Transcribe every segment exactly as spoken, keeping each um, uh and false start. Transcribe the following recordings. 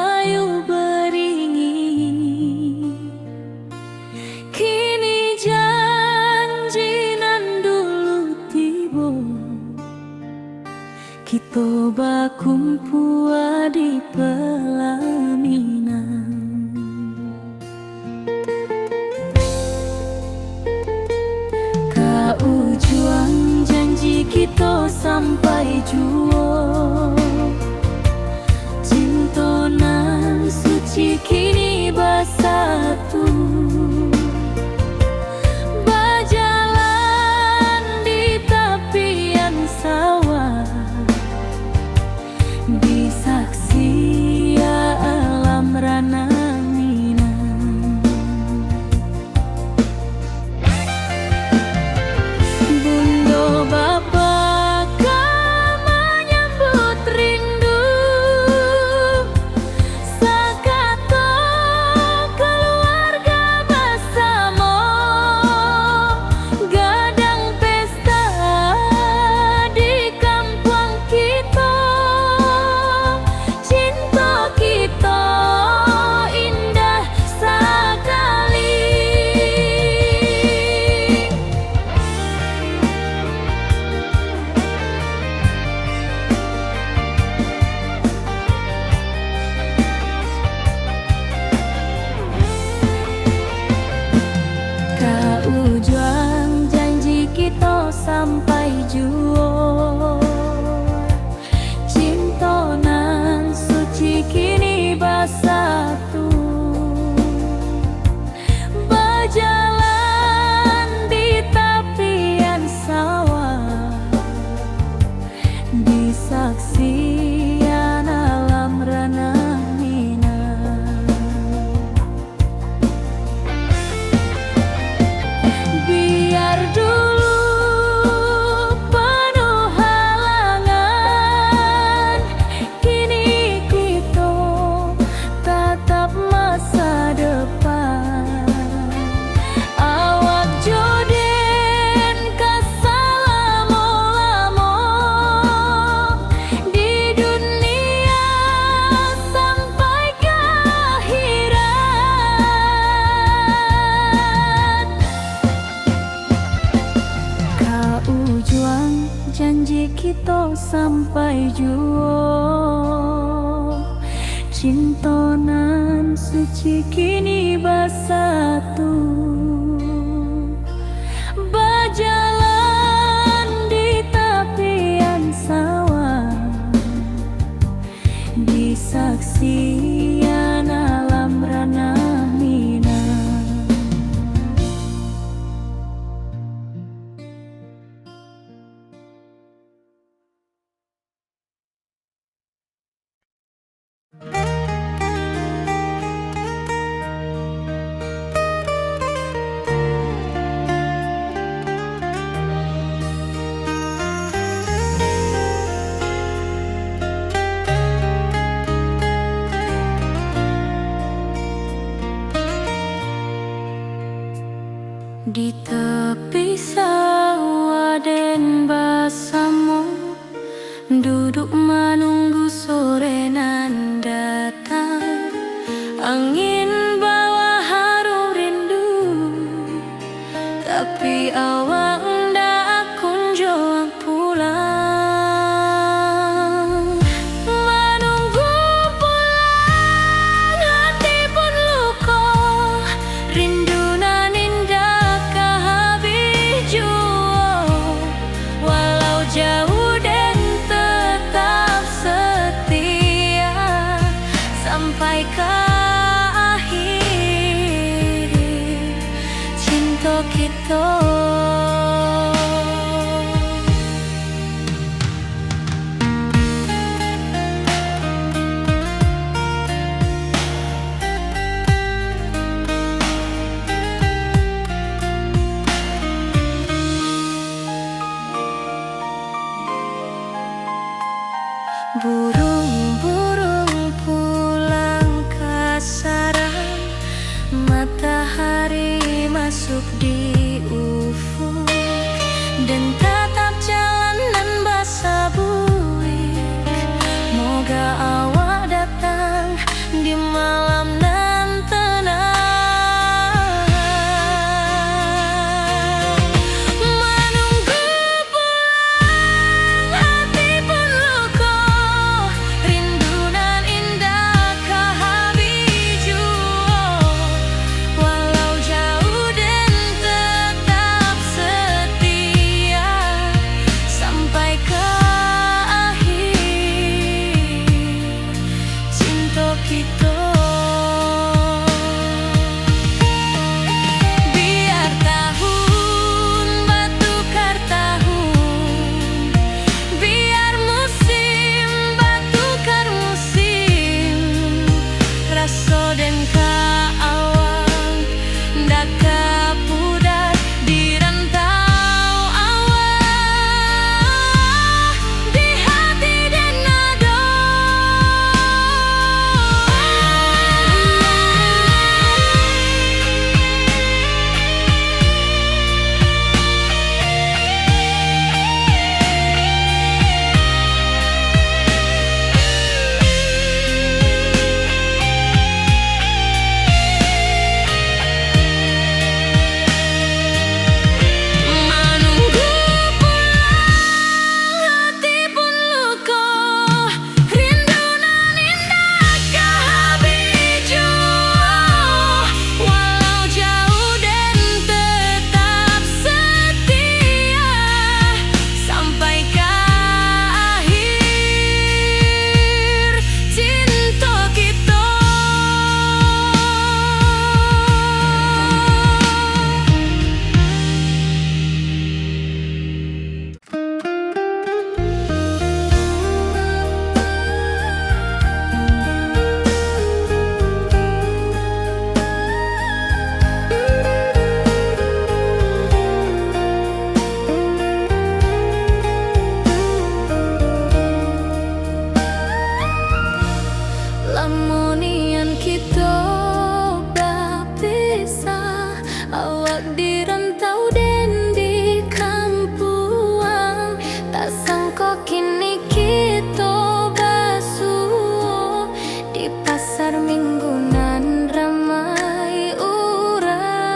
Ayo baringin, kini janji nan dulu tibo. Kito bakumpua di pelaminan. Ka ujuang janji kito sampai juo. Cinto nan suci kini basatu. Bajalan di tapian sawah. Disaksi alam ranah Minang. Bundo bapa ka manyambut rindu, sakato kaluarga basamo, gadang pesta di kampuang kito. Cinto kito indah sakali. Ka ujuang janji kito sampai juo. Cinto nan suci kini basatu, bajalan di tapian sawah, disaksian alam ranah Minang. Biar dulu panuh halangan, kini kito tatap masa depan. Awak jo den ka salamo-lamo di dunia sampai ka akhirat. Ka ujuang janji kito sampai juo. Cinto nan suci kini basatu. Bajalan di tapian sawah, disaksian alam ranah Minang. Di tepi sawah den basamo, duduak manunggu sore nan datang. Angin bawa harum rindu, tapi awak ndak kunjuang pulang. Manunggu pulang, hati pun luko, rindu nan indak ka habih juo. Walau jauah, den tetap setia sampai ka akhir cinto kito. Burung-burung pulang ka sarang, matahari masuk di ufuk. Biar tahun batukar tahun, biar musim batukar musim, raso den ka awak ndak ka pudar di rantau awak. Di hati den ado. Manunggu pulang hati pun luko, rindu nan indak ka habis juo. Walau jauah den tetap setia, sampai ka akhir cinto kito. Lamo nian kito bapisah, awak di rantau den di kampuang. Tak sangko kini kito basuo di pasar Minggu nan ramai urang.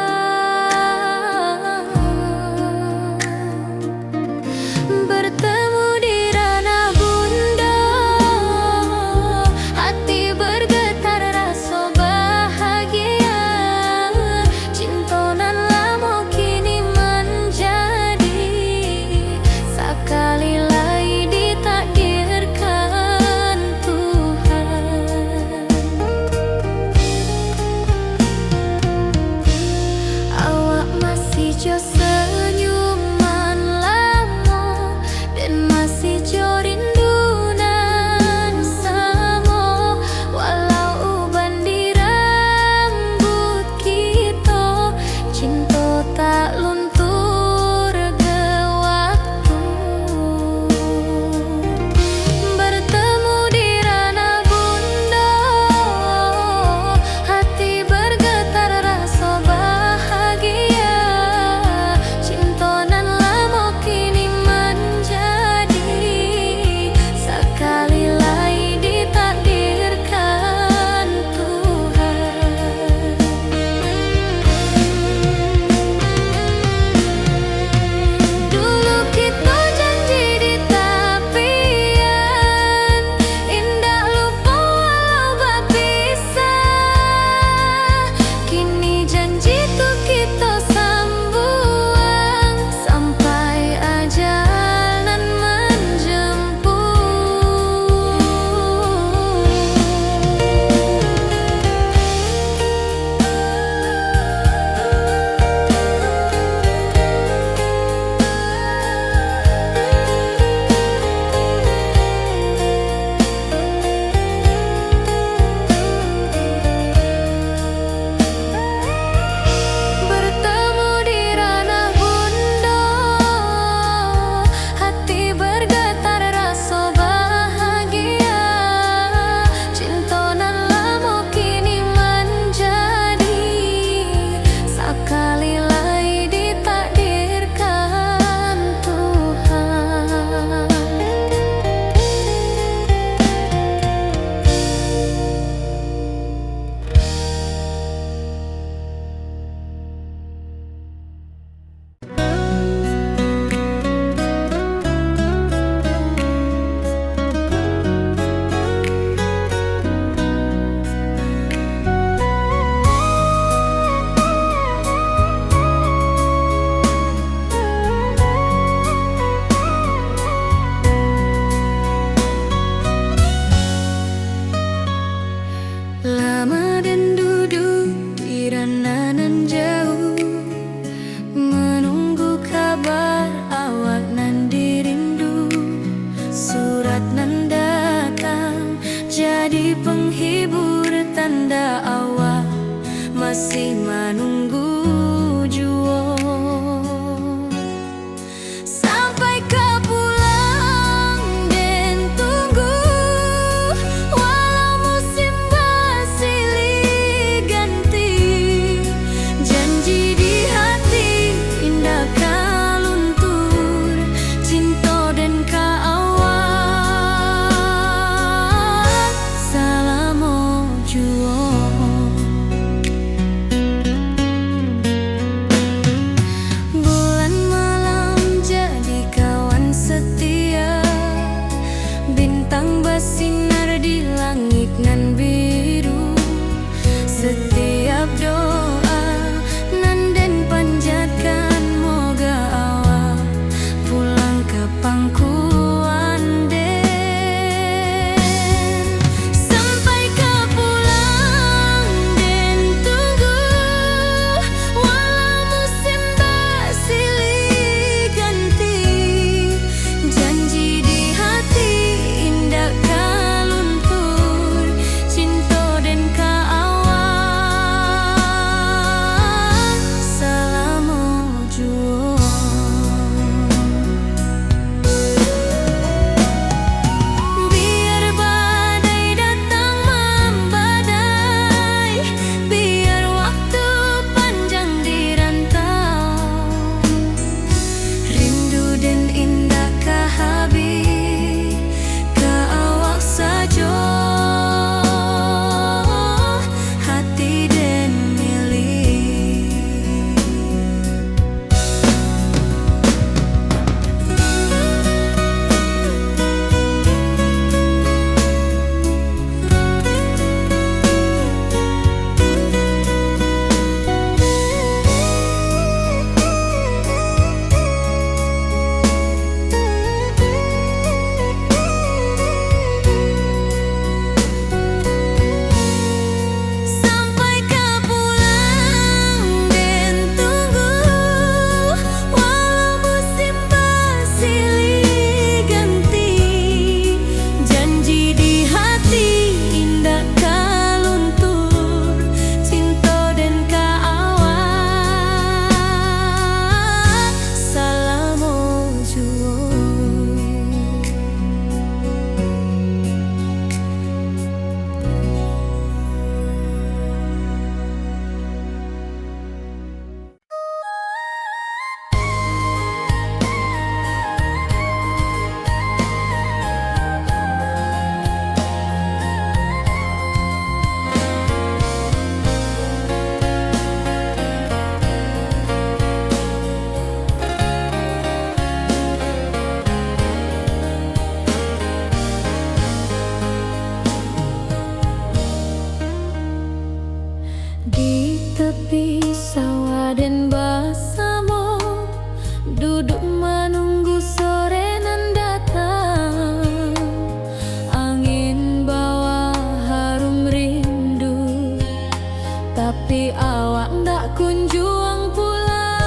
Bertemu di ranah bundo, hati bergetar raso bahagia. Cinto nan lamo kini manjadi, sakali lai ditakdirkan Tuhan. Lama den duduak di ranah nan jauah, manunggu kabar awak nan dirindu. Surat nan datang jadi penghibur, tanda awak masih manunggu juo. Sampai ka pulang den tunggu, walau musim basilih ganti. Janji di hati indak ka luntur, cinto den ka awak salamo juo. Bulan malam jadi kawan setia, bintang basinar di langik nan biru. Satiap doa nan den panjatkan, moga awak pulang ka pangkuan den. Sampai ka pulang den tunggu, walau musim basilih ganti. Janji di hati indak ka luntur, cinto den ka awak salamo juo. Biar badai datang mambadai, biar waktu panjang di rantau, rindu den indak ka habih, ka awak sajo hati den milik. Sampai ka pulang den tunggu, walau musim basilih ganti. Janji di hati indak ka luntur, cinto den ka awak salamo juo. Di tapi sawah den basamo, duduak manunggu sore nan datang. Angin bawa harum rindu, tapi awak ndak kunjuang pulang.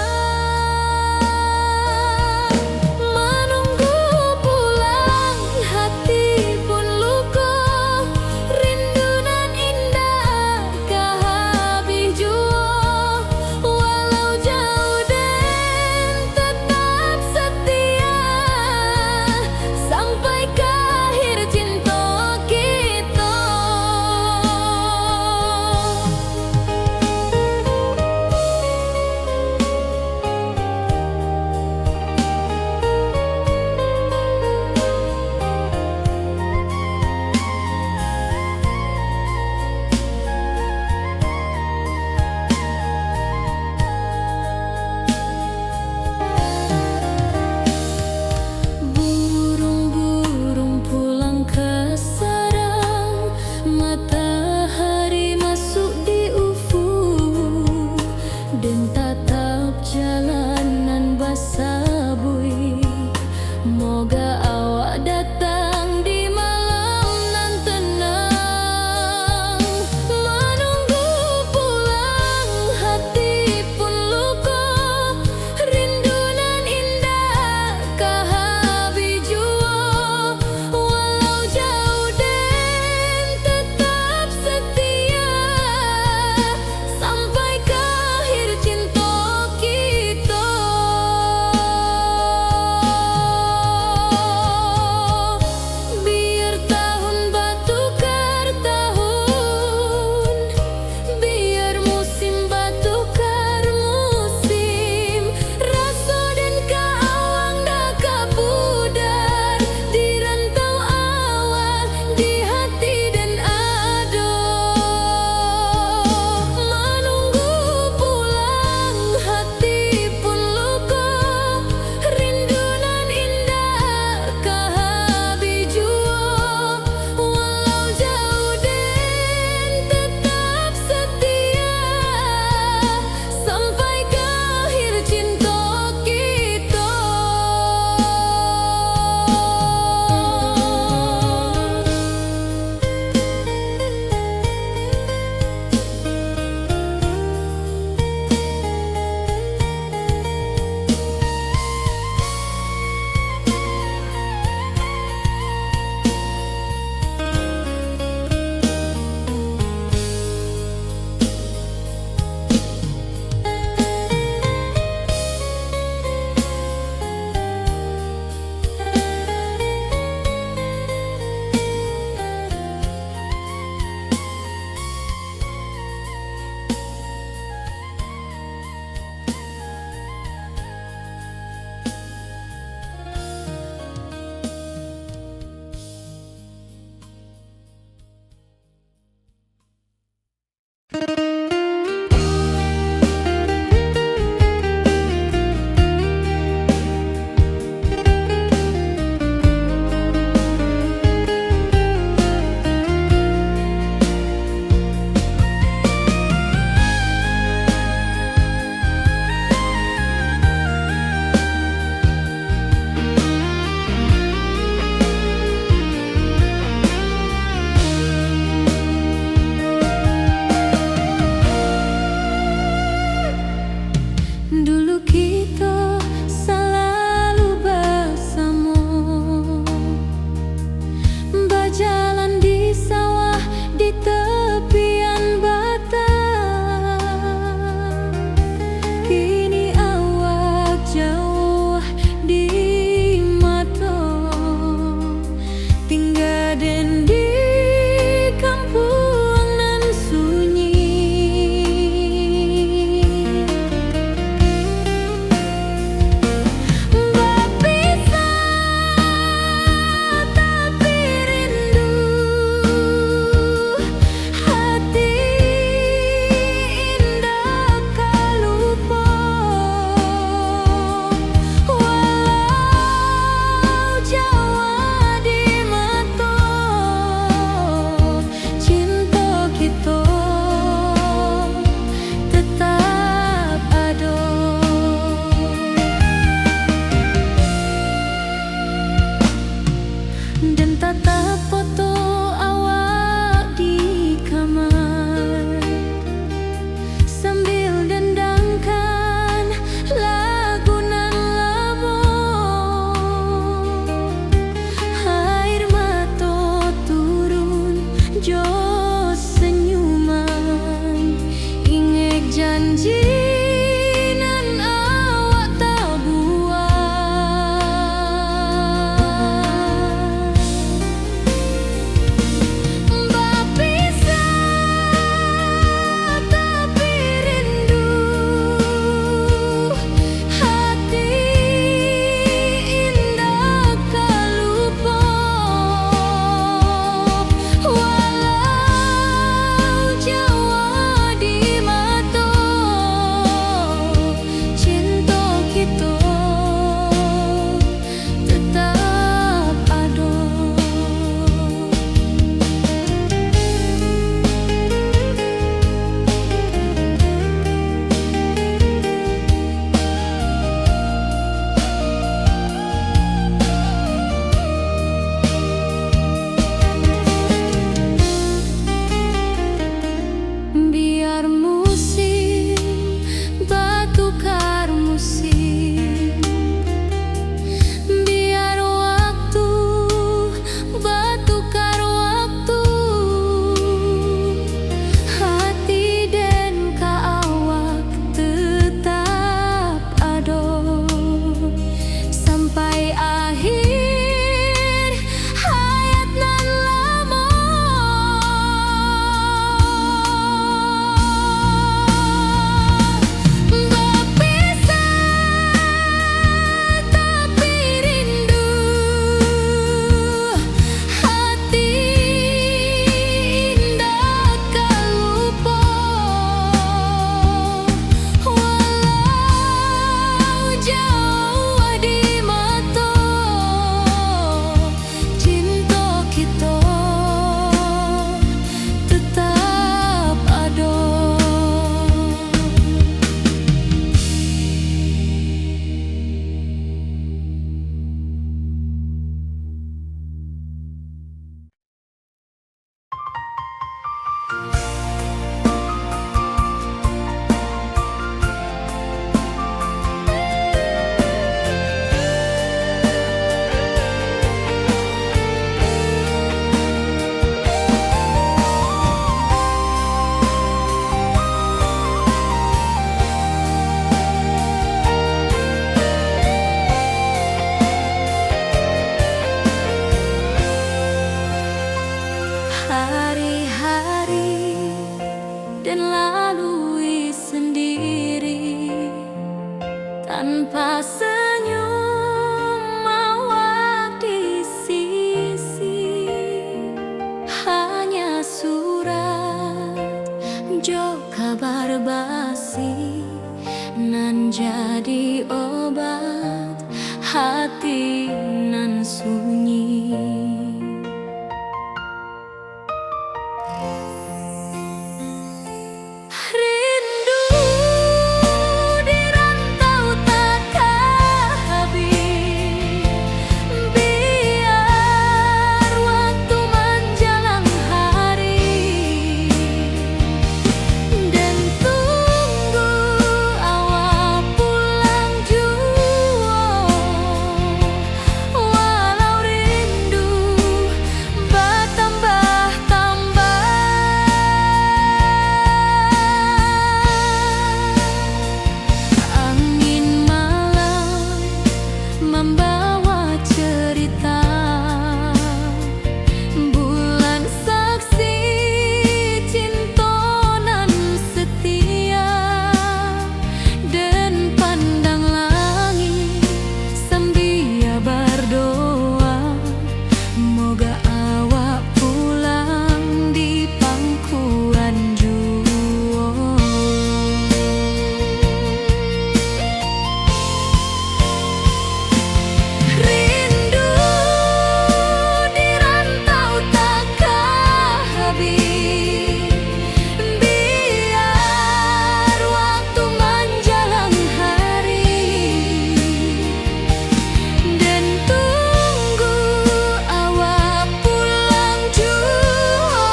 Manunggu pulang, hati pun luko, rindu nan indak ka habih juo. Walau ja- den lalui sendiri, tanpa senyum awak di sisi. Hanya surat jo kabar basi nan jadi obat hati nan sunyi. Rindu di rantau takah habis, biar waktu manjalang hari, den tunggu awak pulang juo. Walau rindu batambah-tambah, angin malam mambawa cerita. Bulan saksi cinto nan setia, den pandang langik sambia bardoa, moga awak pulang di pangkuan juo. Rindu di rantau takah habis, biar waktu manjalang hari, den tunggu awak pulang juo.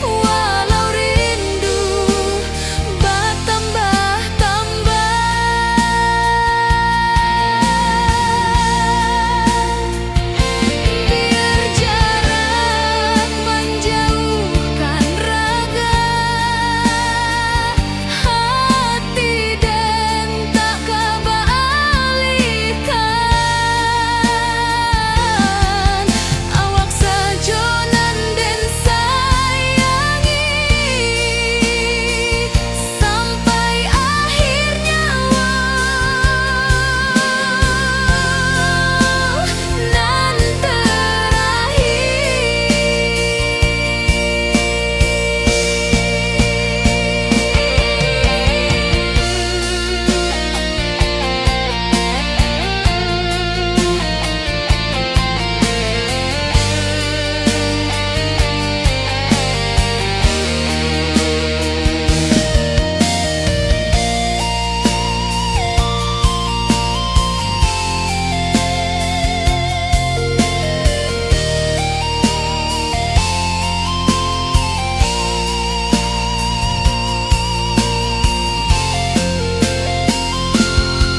Walau rindu batambah-tambah, biar jarak manjauhkan raga, hati den tak ka baalihkan. Awak sajo nan den sayangi, sampai akhir nyawa nan terakhir.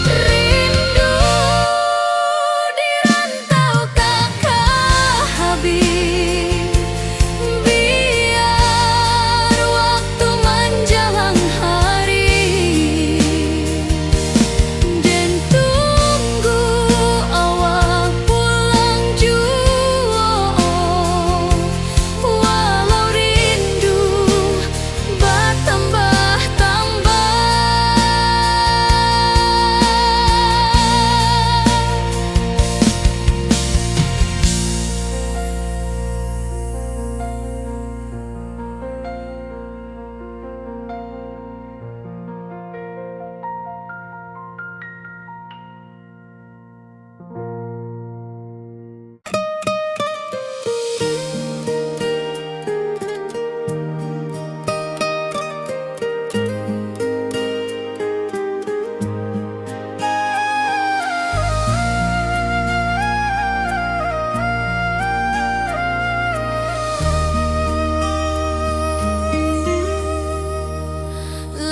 Rindu di rantau takah habis, biar waktu manjalang hari, den tunggu awak pulang juo. Walau rindu batambah-tambah,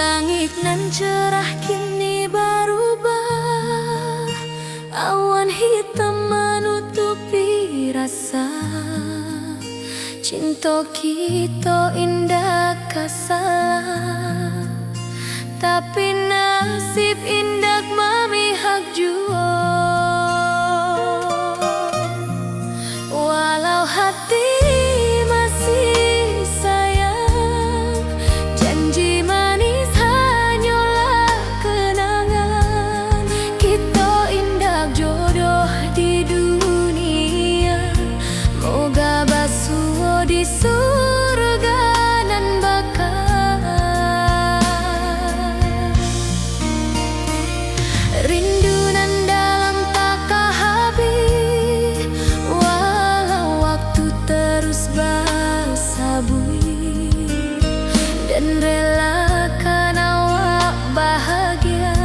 Langik nan cerah kini barubah, awan hitam manutupi rasa. Cinto kito indak ka salah, tapi nasib indak mamihak juo. Walau hati masih sayang, Relakan awak bahagia,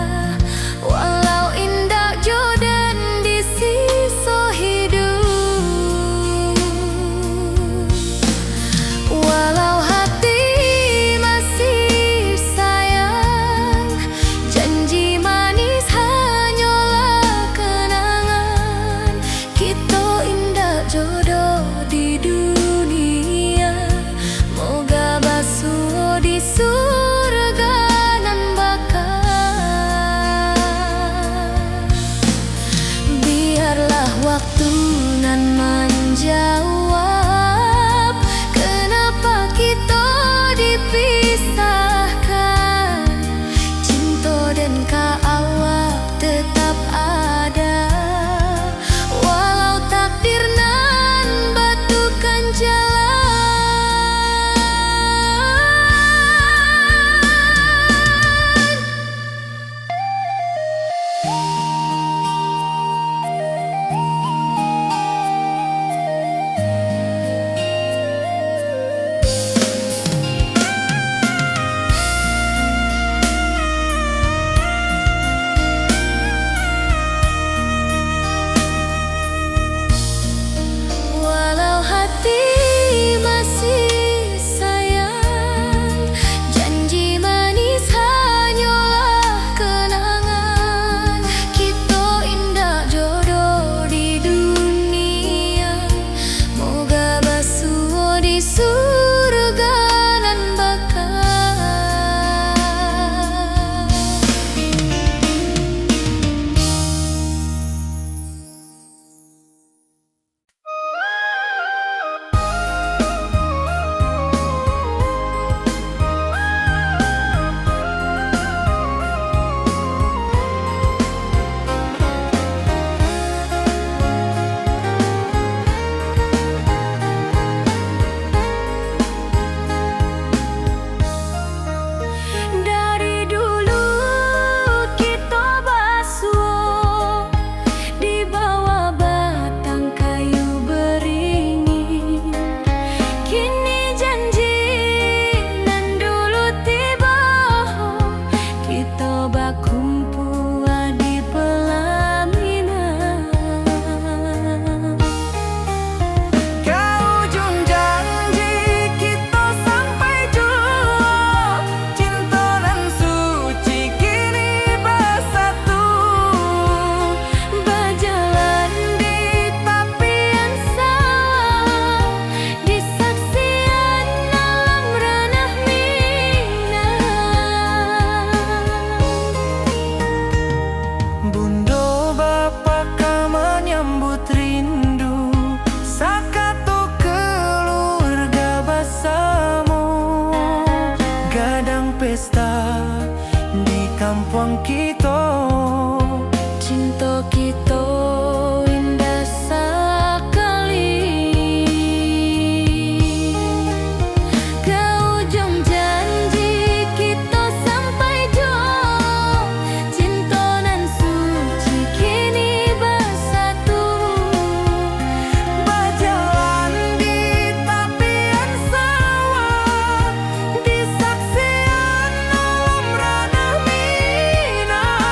walau indak jo den di siso hiduik. Walau hati masih sayang, janji manis hanyolah kenangan. Kito indak jodoh di dunia, moga basuo di surga nan baka. Biarlah waktu nan manjawab, kenapa kito dipisahkan. Cinto den ka awak tetap ada, walau takdir nan batukan jalan. Walau hati masih sayang, janji manis hanyolah kenangan. Kito indak jodoh di dunia, moga basuo di surga nan baka. Dari dulu kito basuo di bawah batang kayu beringin. Kini janji nan dulu tibo, kito bakumpua di pelaminan. Ka ujung janji kito sampai juo, cinto nan suci kini basatu. Bajalan di tapian sawah, di saksian alam ranah Minang. Bundo bapa ka manyambut rindu, sakato kaluarga basamo. Gadang pesta di kampuang kito, cinto kito indah sakali. Ka ujung janji kito sampai juo, cinto nan suci kini basatu. Bajalan di tapian sawah, di saksian alam ranah Minang.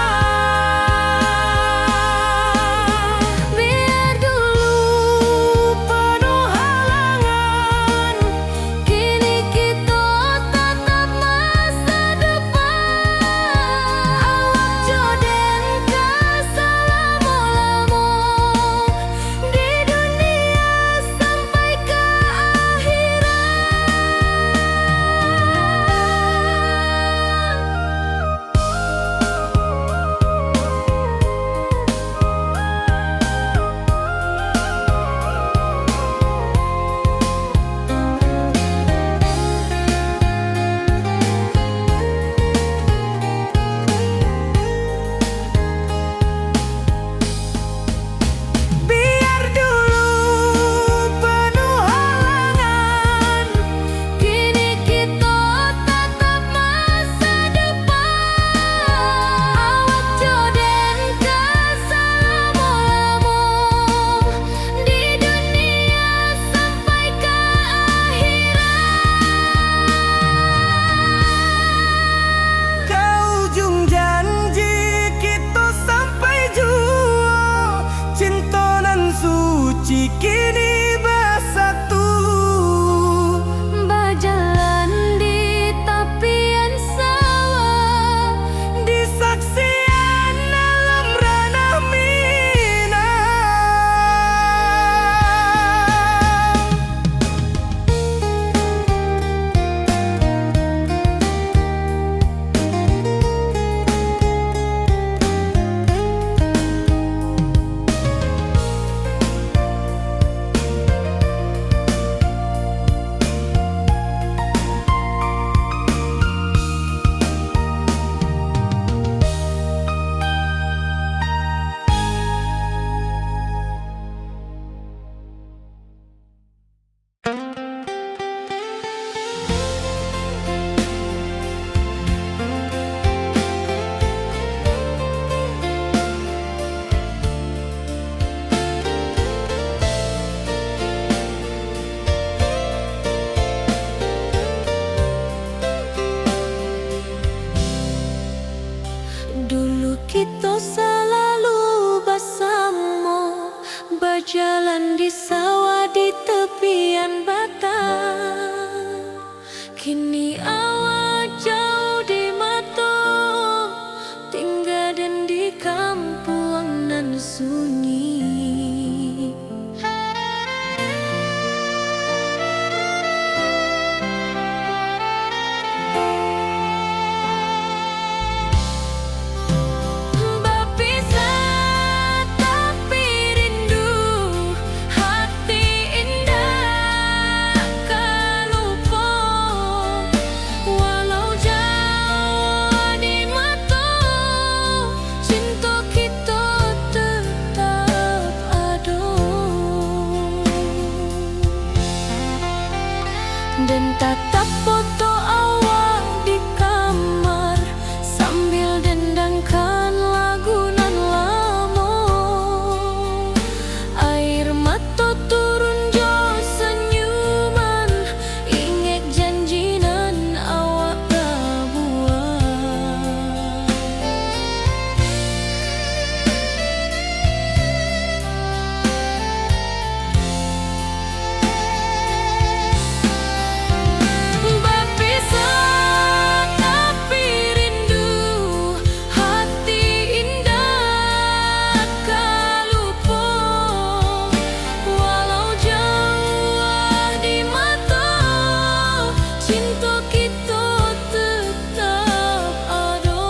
kito tetap ado.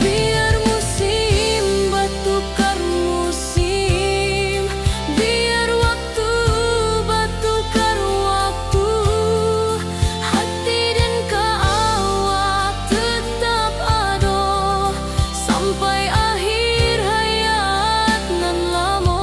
Biar musim batukar musim, biar waktu batukar waktu, hati den ka awak tetap ado sampai akhir hayat nan lamo.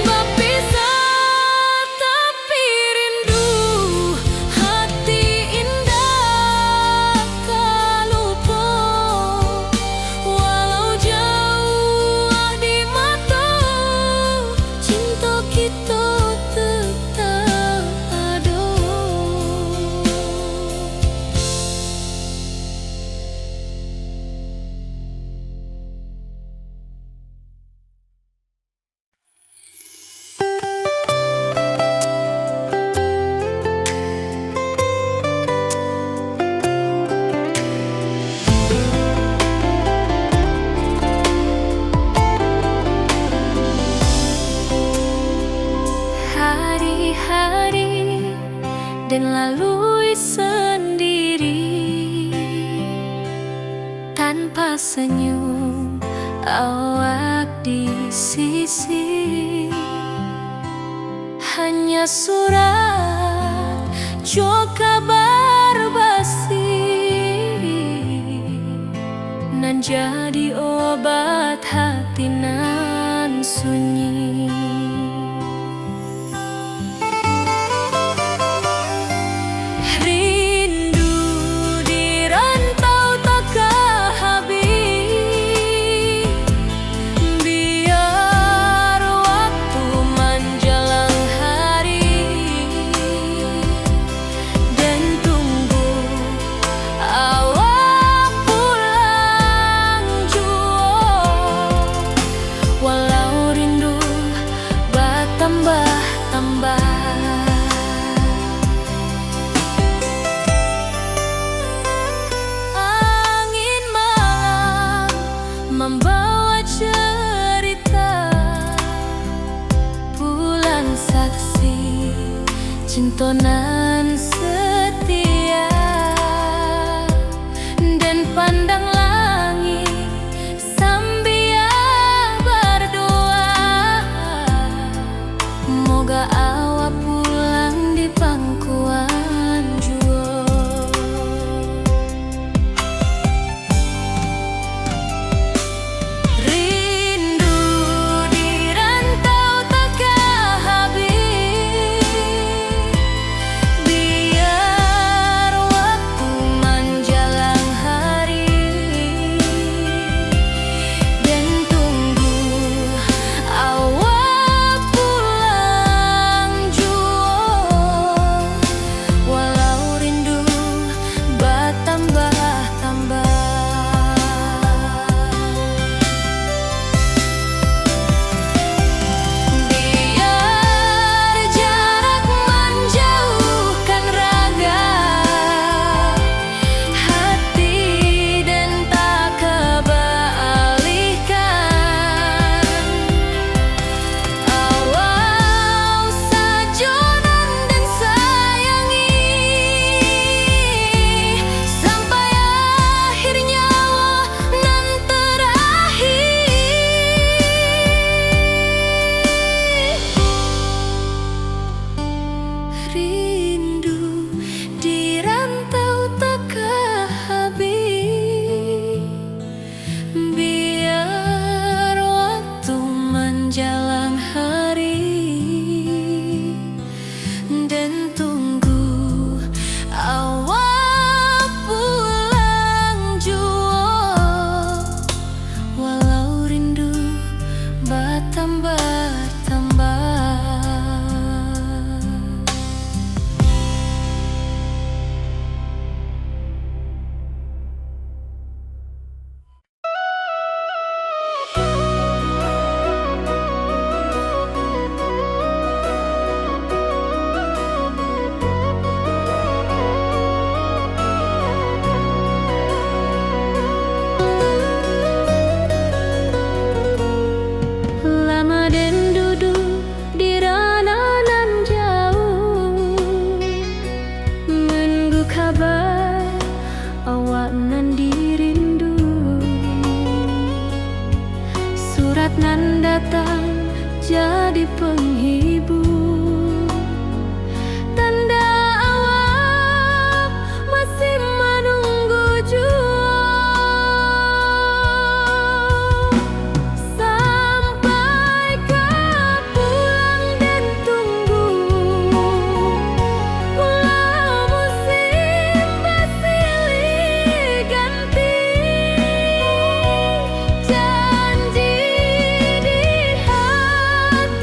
Bapisah tapi rindu, hati indak ka lupo. Walau jauah di mato, cinto kito tetap ado. Hari-hari den lalui sandiri, tanpa senyum awak di sisi. Hanya surat jo kabar basi nan jadi obat hati nan sunyi. Rindu di rantau takah habih, biar waktu manjalang hari, den tunggu awak pulang juo, walau rindu batambah-tambah. Angin malam mambawa cerita, pulang saksi cinto nan setia, den pandang langik sambia bardoa, moga awak pulang di pangkuan juo. Rindu di rantau takah habih, Den tunggu awak pulang juo, walau rindu batambah-tambah. Lama den duduak di rano nan jauah, nunggu kaba awak nan dirindu. Surat nan datang jadi panghibur, tanda awak masih manunggu juo. Sampai ka pulang den tunggu, walau musim basilih ganti, janji di hati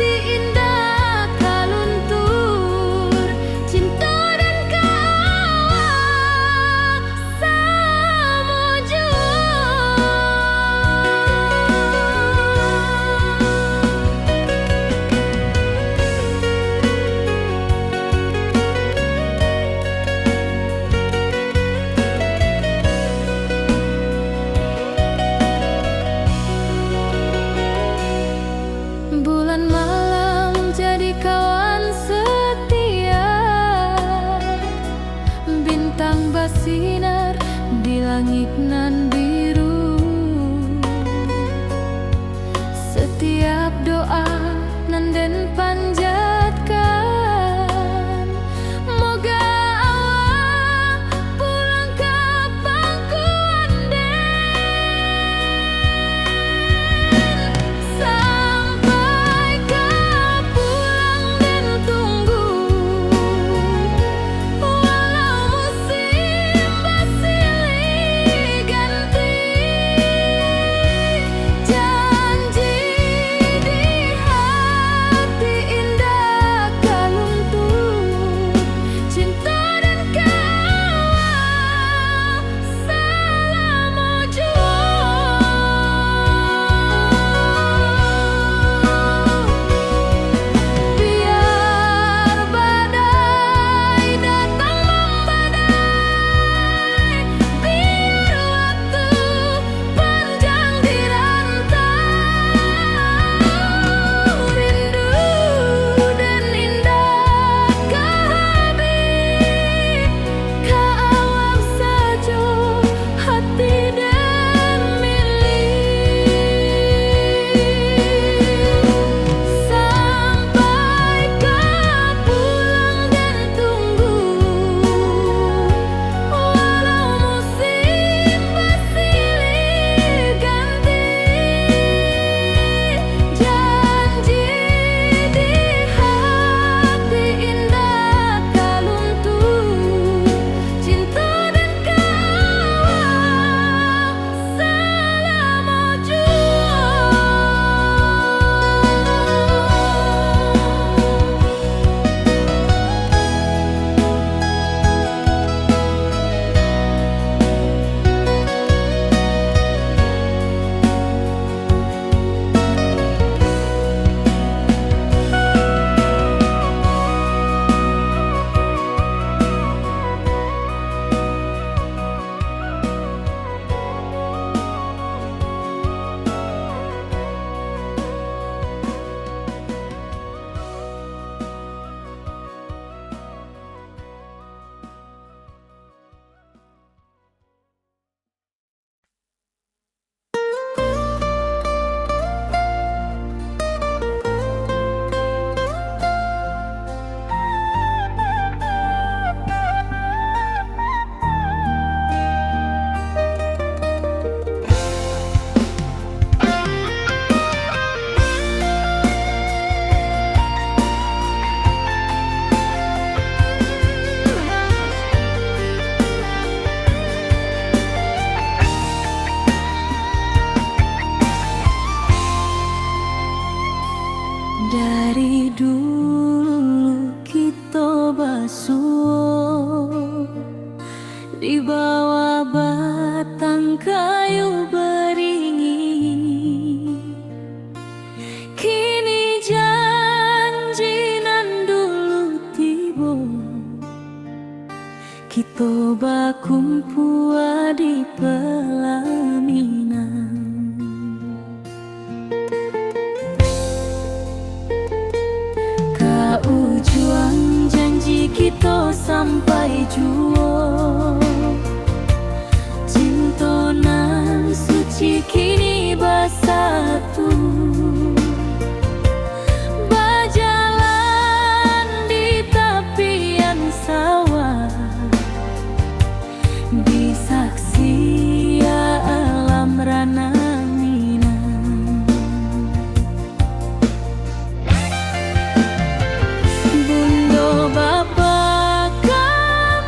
Suo di bawah batang kayu baringin, kini janji nan dulu tibo, kito bakumpua di palaminan. Ka ujuang janji kito sampai juo, cinto nan suci kini basatu, bajalan di tapian sawah, di saksia alam ranah Minang. Bundo bapa ka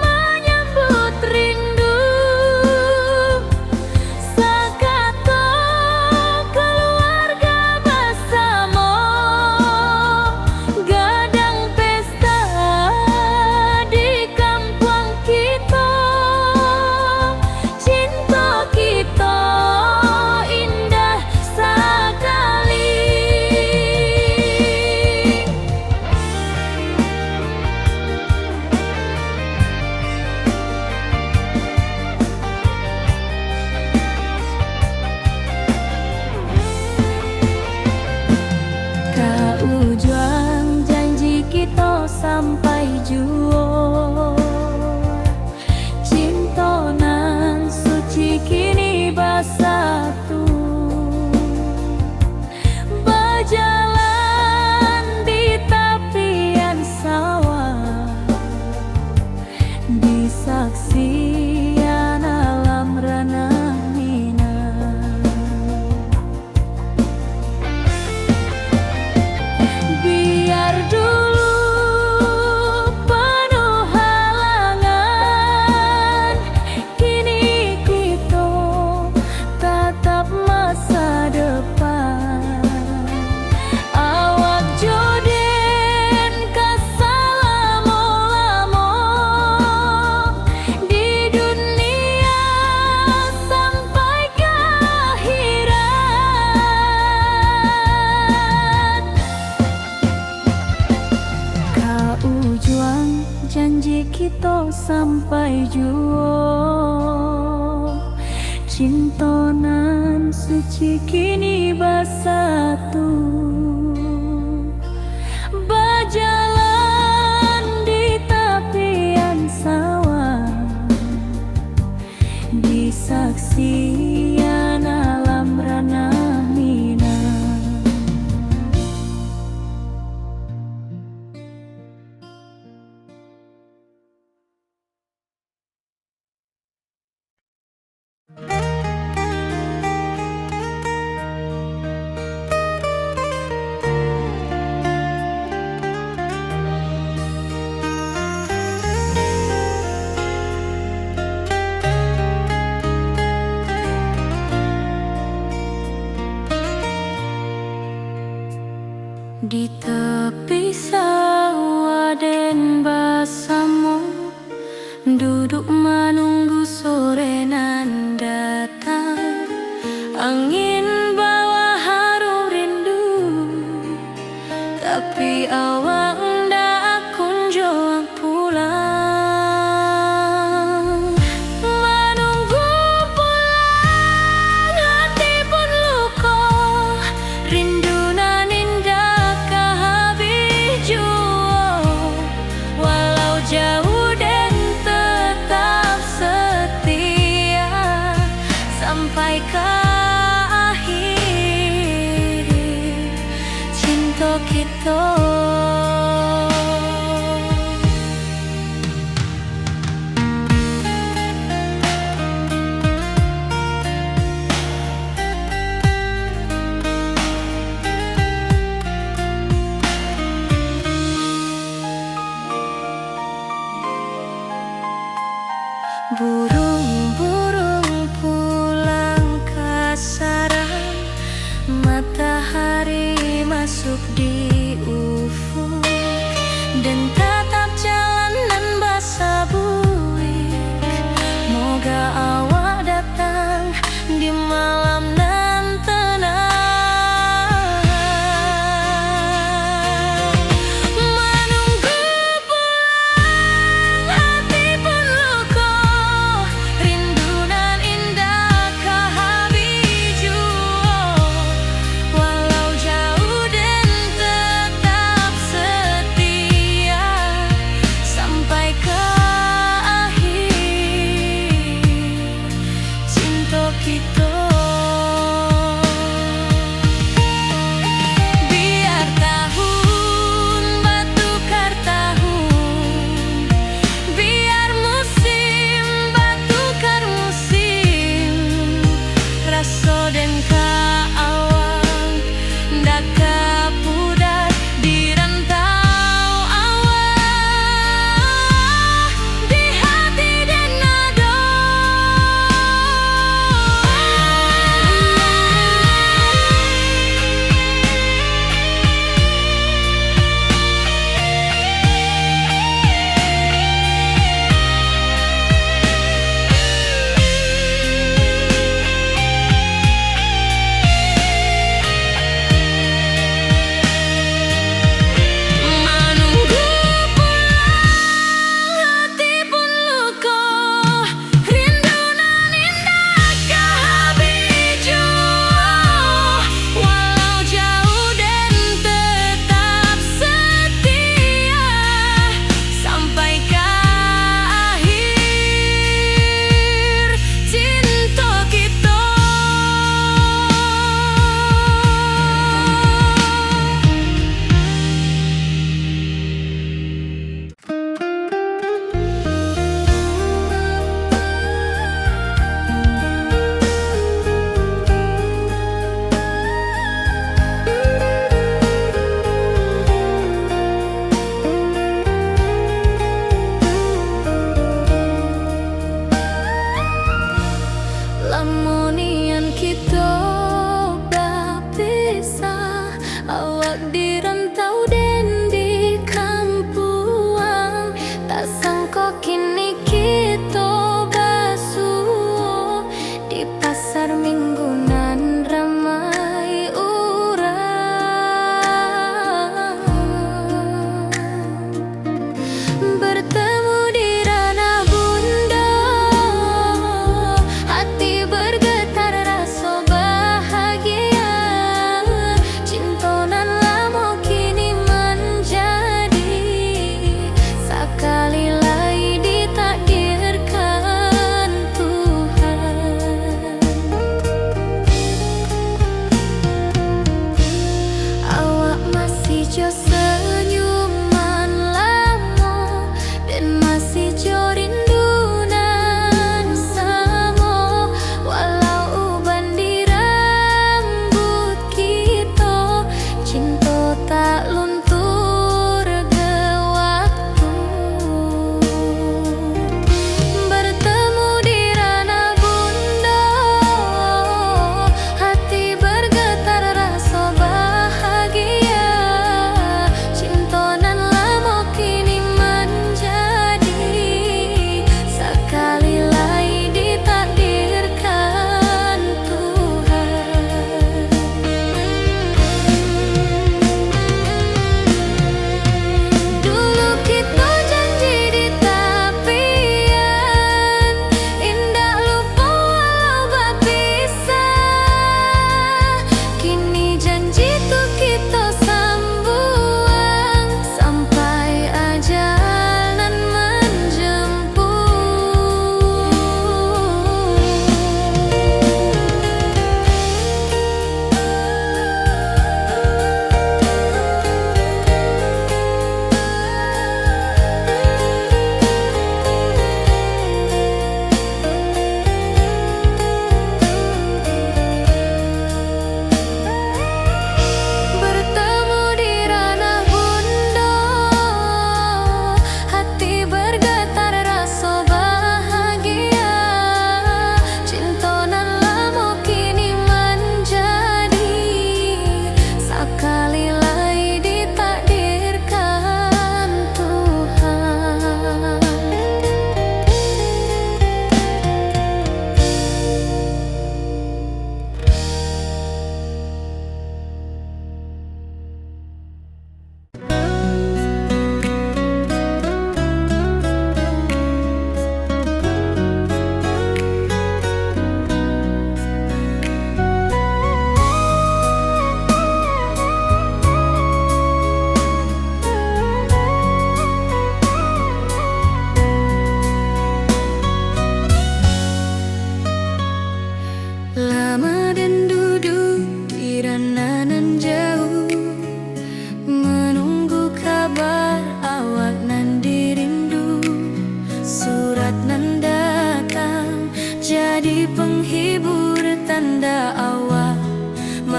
manyambut rindu, sakato kaluarga basamo, gadang pesta di kampuang kito, cinto kito indah sakali. Ka ujuang janji kito sampai juo, cinto nan suci kini basatu, bajalan di tapian sawah, di saksian alam ranah Minang. Biar dulu panuh halangan, kini kito tatap masa depan. Awak jo den ka salamo-lamo di dunia sampai ka akhirat. Ka ujuang janji kito sampai juo, cinto nan suci kini basatu, bajalan di tapian sawah, di saksian alam ranah Minang. Di tepi sawah den basamo, duduak manunggu sore nan datang. Angin bawa harum rindu, tapi awak ndak kunjuang pulang. Manunggu pulang hati pun luko, rindu nan indak ka habih juo. Walau jauh den tetap setia, sampai ka akhir cinto kito. Burung-burung pulang ka sarang, matahari masuk di ufuk, den tatap jalan nan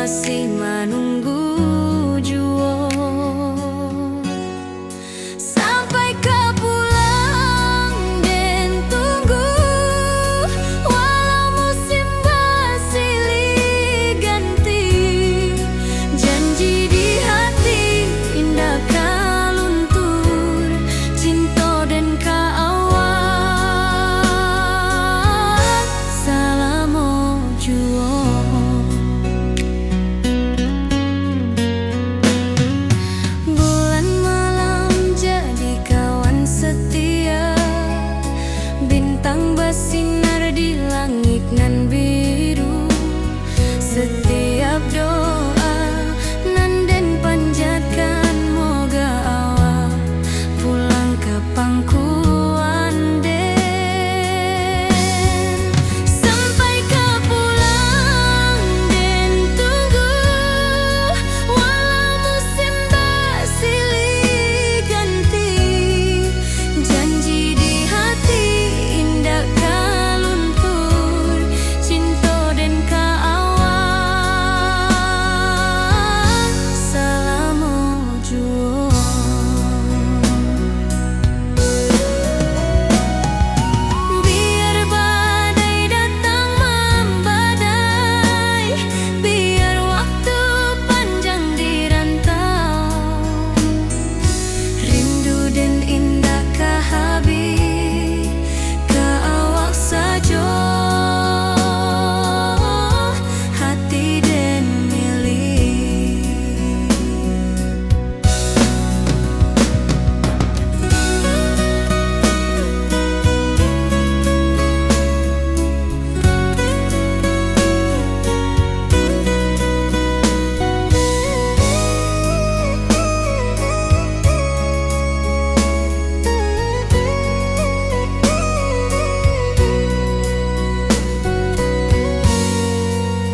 Masih manunggu juo. Sampai ka pulang den tunggu, walau musim basilih ganti. Janji di hati indak ka luntur, cinto den ka awak salamo juo. Bulan malam jadi kawan setia, bintang basinar di langik nan biru. Setiap doa nan den panjatkan, moga awak pulang ka pangkuan den. Sampai ka pulang den tunggu, walau musim basilih ganti. Janji di hati indak ka luntur, cinto den ka awak salamo juo. Biar badai datang mambadai, biar waktu panjang di rantau, rindu den indak ka habih, ka awak sajo hati den milik.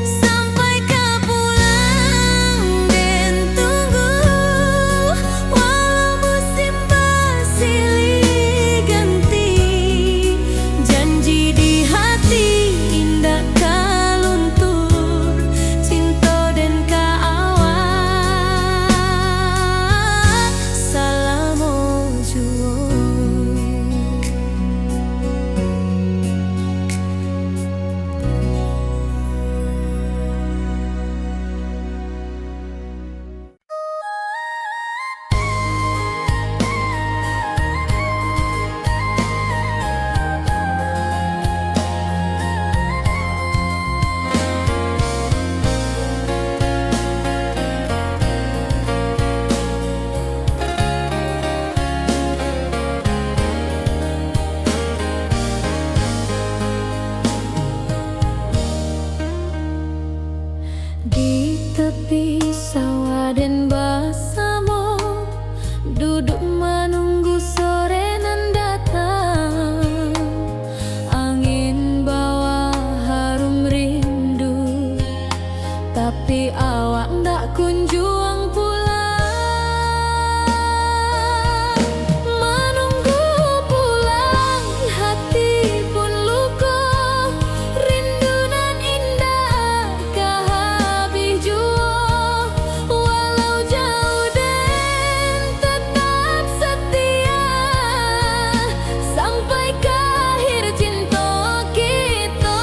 Sampai ka pulang den tunggu, walau musim basilih ganti. Janji di hati indak ka luntur, cinto den ka awak salamo juo. Di tapi sawah den basamo, duduak manunggu sore nan datang. Angin bawa harum rindu, tapi awak ndak kunjuang pulang. Manunggu pulang, hati pun luko, rindu nan indak ka habih juo. Walau jauah den tetap setia, sampai ka akhir cinto kito.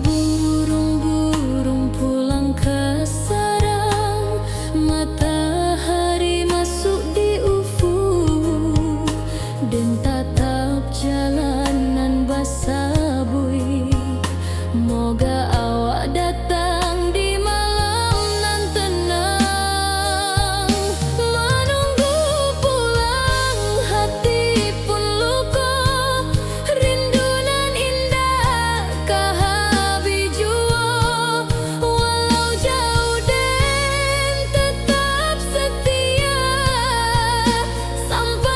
Burung-burung pulang ka sarang, matahari masuk di ufuk, den tatap jalan nan basabuik. Moga awak datang di malam nan tenang. Manunggu pulang, hati pun luko, rindu nan indak ka habih juo. Walau jauah, den tetap setia, sampai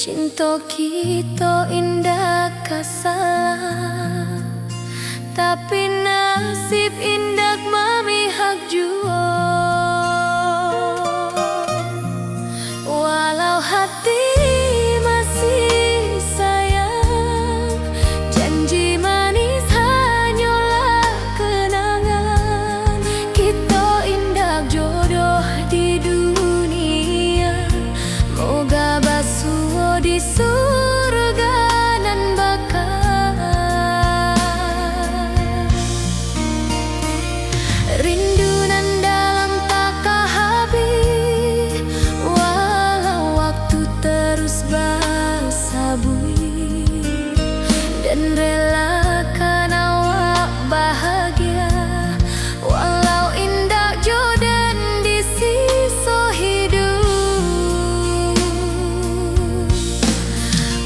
Cinto kito indak ka salah, tapi nasib indak mamihak juo. Walau hati masih sayang, janji manis hanyolah kenangan. Kito indak jodoh di dunia, moga basuo di surga nan baka. Rindu nan dalam takah habih, walau waktu terus basabuik, den relakan awak bahagia, walau indak jo den di siso hiduik.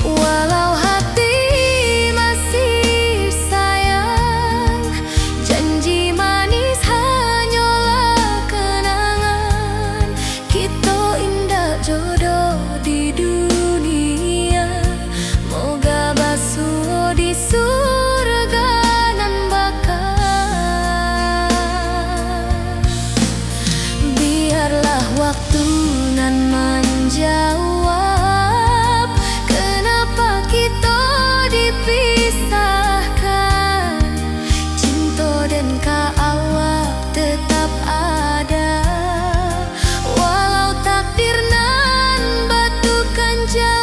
Walau hati masih sayang, janji manis hanyolah kenangan. Kito indak jodoh di dunia, moga basuo di surga nan baka. Biarlah waktu nan manjawab, kenapa kito dipisahkan. Cinto den ka awak tetap ada, walau takdir nan batukan jalan.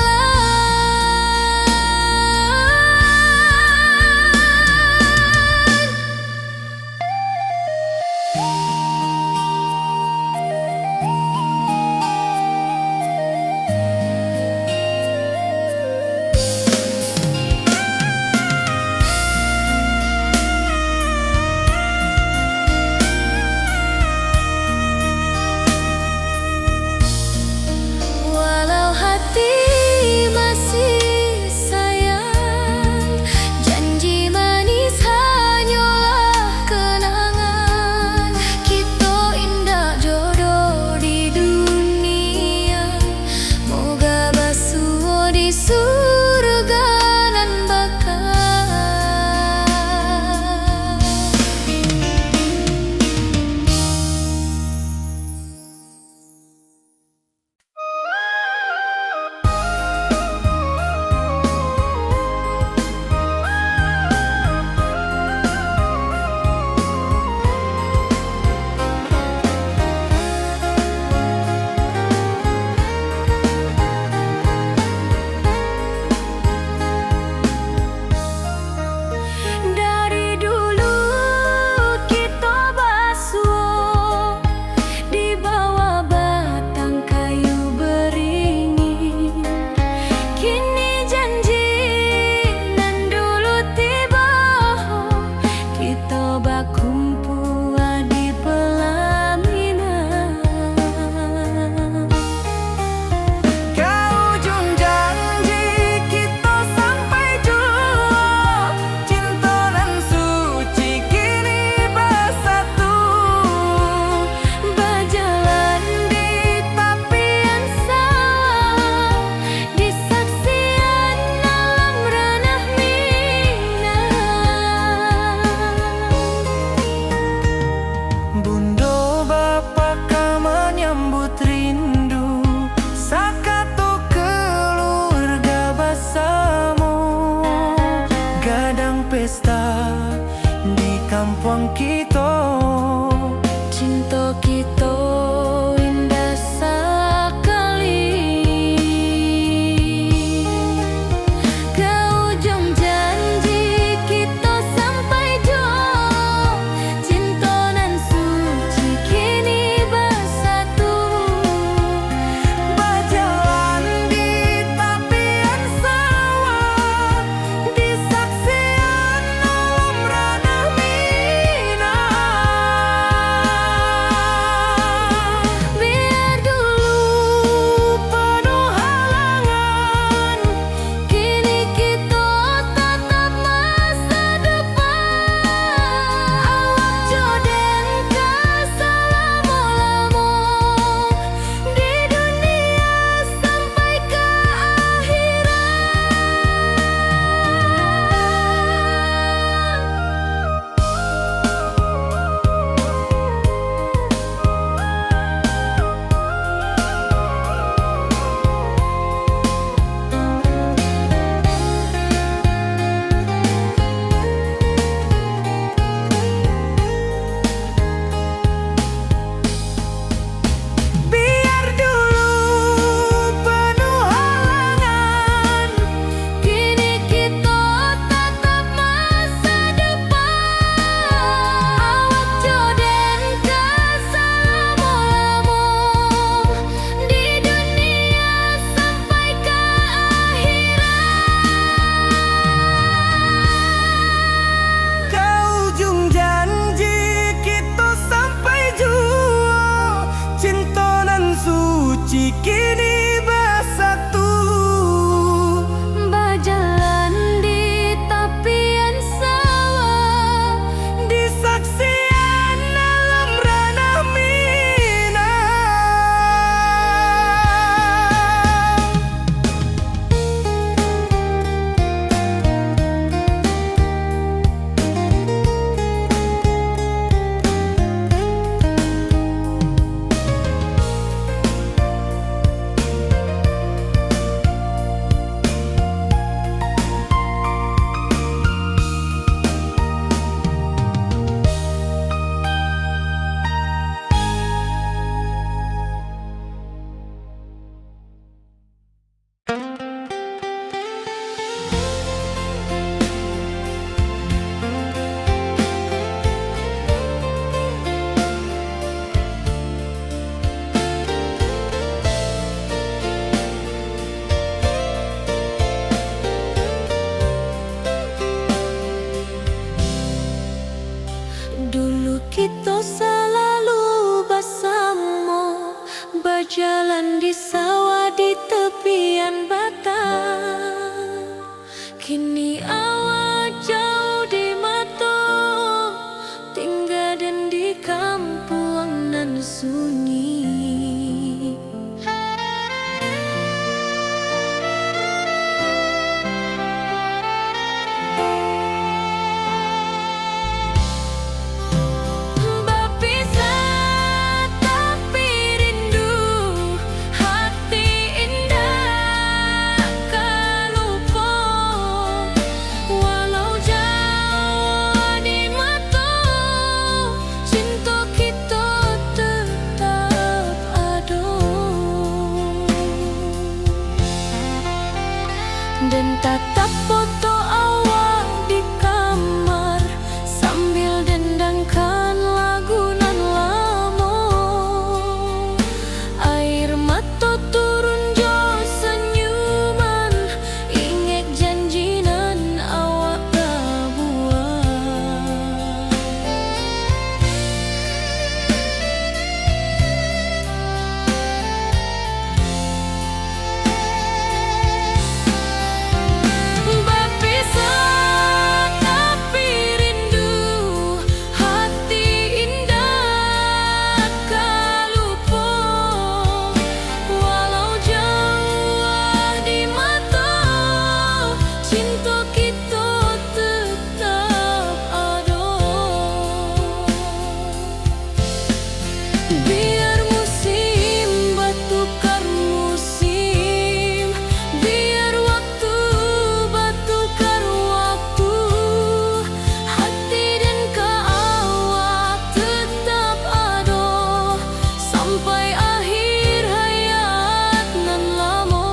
Walau hati masih sayang, janji manis hanyolah kenangan. Kito indak jodoh di dunia, moga basuo di surga nan baka. Dari dulu kito basuo di bawah batang kayu beringin. Kini janji nan dulu tibo, kito bakumpua di pelaminan. Ka ujuang janji kito sampai juo, cinto nan suci kini basatu. Bajalan di tapian sawah, di saksian alam ranah Minang. Bundo bapa ka manyambut rindu, sakato kaluarga basamo. Gadang pesta di kampuang kito, cinto kito indah sakali. Ka ujuang janji kito sampai juo, cinto nan suci kini basatu. Bajalan di tapian sawah, di saksian Kini basatu, bajalan di tapian sawah, disaksian alam ranah Minang. Dulu kito salalu basamo, bajalan di sawah di tepian batang. Kini awak jauah di mato, tingga den di kampuang nan sunyi. Bapisah tapi rindu, hati indak ka lupo. Walau jauah di mato, cinto kito tetap ado. Den tatap foto awak di kamar, sambil dendangkan lagu nan lamo. Air mato turun jo sanyuman, ingek janji nan awak pabuek. Bapisah tapi rindu, hati indak ka lupo. Walau jauah di mato, cinto kito tetap ado. Biar musim batukar musim, biar waktu batukar waktu, hati den ka awak tetap ado, sampai akhir hayat nan lamo.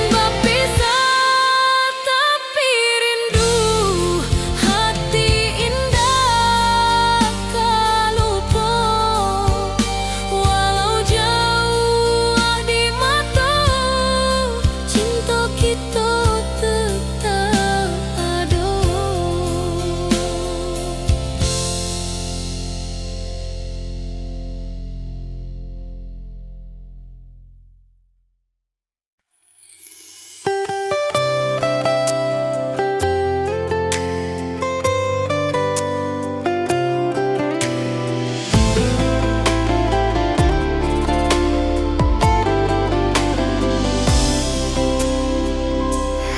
Bapisah tapi rindu, hati indak ka lupo. Walau jauah di mato, cinto kito tetap ado.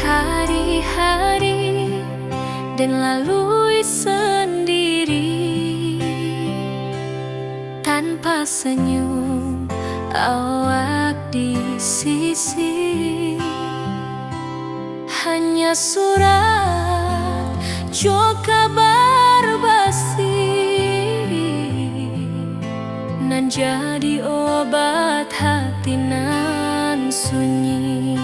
Hari-hari den lalui sandiri, tanpa senyum awak di sisi. Hanya surat jo kabar basi nan jadi obat hati nan sunyi.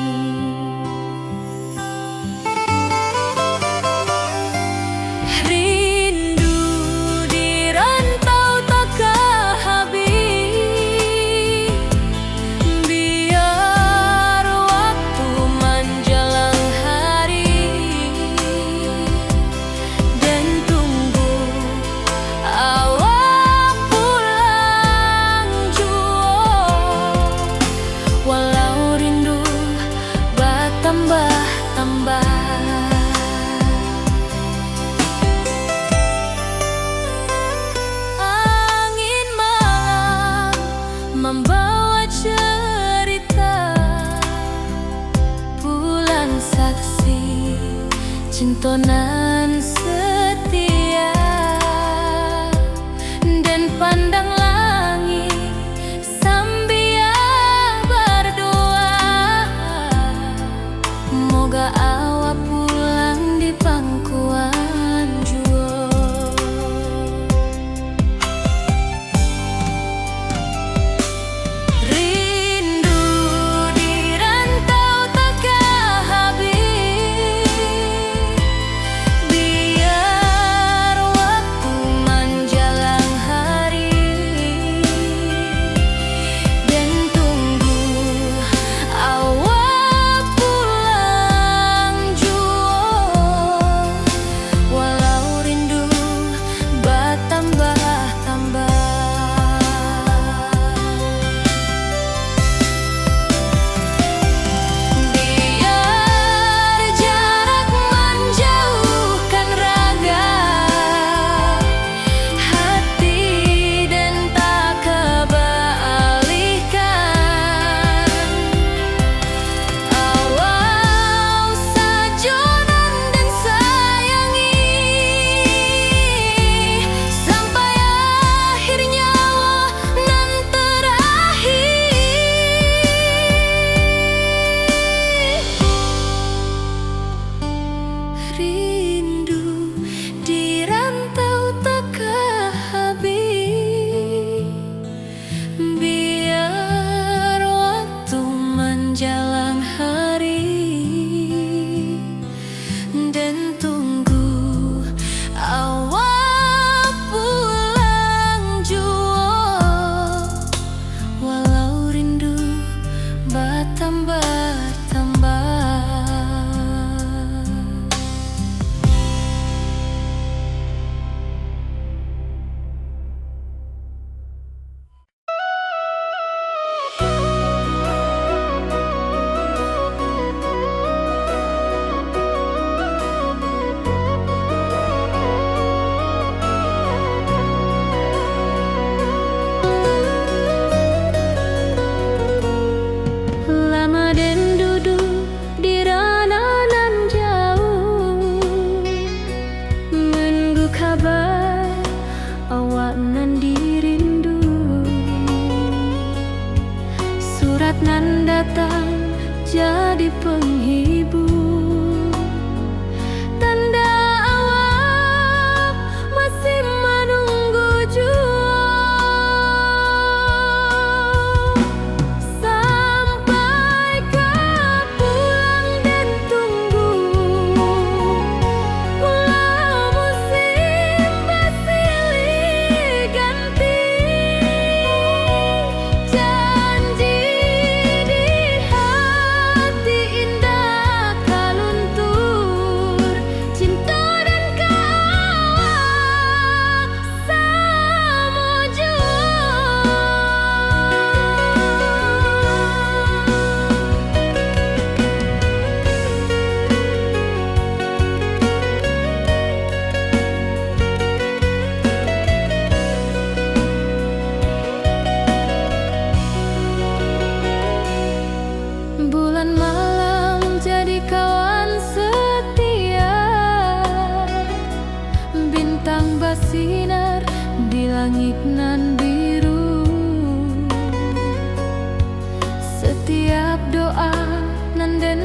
Rindu di rantau takah habih, biar waktu manjalang hari, den tunggu awak pulang juo, walau rindu batambah-tambah. Angin malam mambawa cerita, pulang saksi cinto nan setia, den pandang langik sambia bardoa, moga awak pulang di pangkuan juo. Rindu di rantau takah habih, biar waktu manjalang hari, den tunggu awak pulang juo, walau rindu batambah-tambah. Biar jarak manjauhkan raga, hati den tak ka baalihkan. Awak sajo nan den sayangi, sampai akhir nyawa nan terakhir. Rindu di rantau takah habih, biar waktu manjalang hari, den tunggu awak pulang juo, walau rindu batambah-tambah. Lama den duduak di rano nan jauah, manunggu kaba awak nan dirindu. Surat nan datang jadi panghibur, tanda awak masih manunggu juo. Sampai ka pulang den tunggu, walau musim basilih ganti, janji di hati indak ka doa nan den